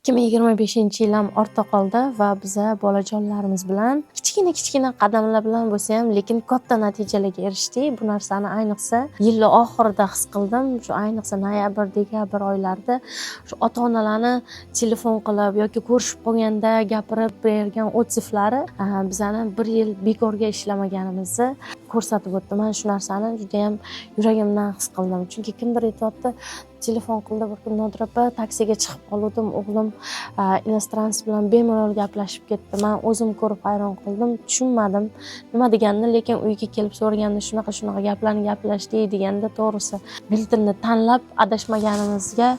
2025 yil ham ortda qoldi va biza bolajonlarimiz bilan kichkina kichkina qadamlar bilan bo'lsa ham, lekin katta natijalarga erishdik. Bu narsani ayniqsa yilni oxirida his qildim. Shu ayniqsa noyabr, dekabr oylarida shu ota onalarni telefon qilib yoki ko'rishib qolganda gapirib bergan отзыв lari bizani bir yil bekorga ishlamaganimizni ko'rsatib o'tdi. Man shu narsani judayam yuragimdan his qildim, chunki kimdir aytyapti, telefon qildi bir kun: "Nodira opa, taksiga chiqib qoluvdim, o'g'lim иностранец bilan bemalol gaplashib ketdi. Man o'zim ko'rib hayron qoldim, tushunmadim nima deganini, lekin uyga kelib so'raganda shunaqa shunaqa gaplarni gaplashdik", deganda, to'g'risi, Biltonni tanlab adashmaganimizga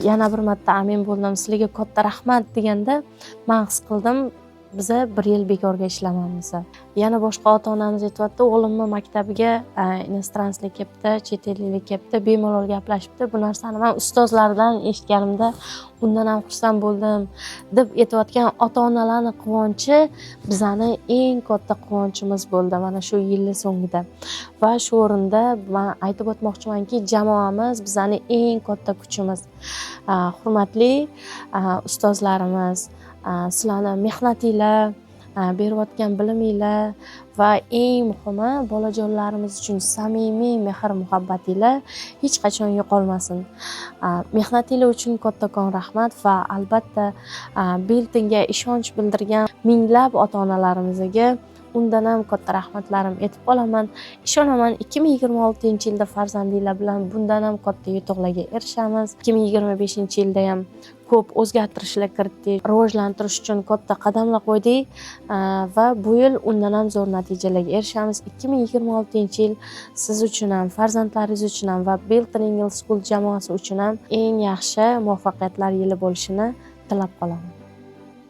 yana bir marta amin bo'ldim. "Sizlarga katta rahmat", deganda man his qildim, biza bir yil bekorga ishlamamiz. Yana boshqa ota onamiz aytyapti: "O'g'limni maktabiga иностранец lar kelibdi, chet elliklar kelibdi, bemalol gaplashibdi. Bu narsani man ustozlardan eshitganimda undan ham xursand bo'ldim", deb aytayotgan ota onalarni quvonchi bizani eng katta quvonchimiz bo'ldi mana shu yilni so'ngida. Va shu o'rinda man aytib o'tmoqchimanki, jamoamiz bizani eng katta kuchimiz. Hurmatli ustozlarimiz, sizlarni mehnatinglar, berayotgan biliminglar va eng muhimi, bolajonlarimiz uchun samimiy mehr muhabbatinglar hech qachon yo'qolmasin. Mehnatinglar uchun kattakon rahmat va albatta, Biltonga ishonch bildirgan minglab ota onalarimizga undan ham katta rahmatlarim aytib qolaman. Ishonaman, 2026 yilda farzandinglar bilan bundan ham katta yutuqlarga erishamiz. 2025 yilda ham ko'p o'zgartirishlar kiritdik, rivojlantirish uchun katta qadamlar qo'ydik va bu yil undan ham zo'r natijalarga erishamiz. 2026 yil siz uchun ham, farzandlaringiz uchun ham va Bilton English School jamoasi uchun ham eng yaxshi muvaffaqiyatlar yili bo'lishini tilab qolaman.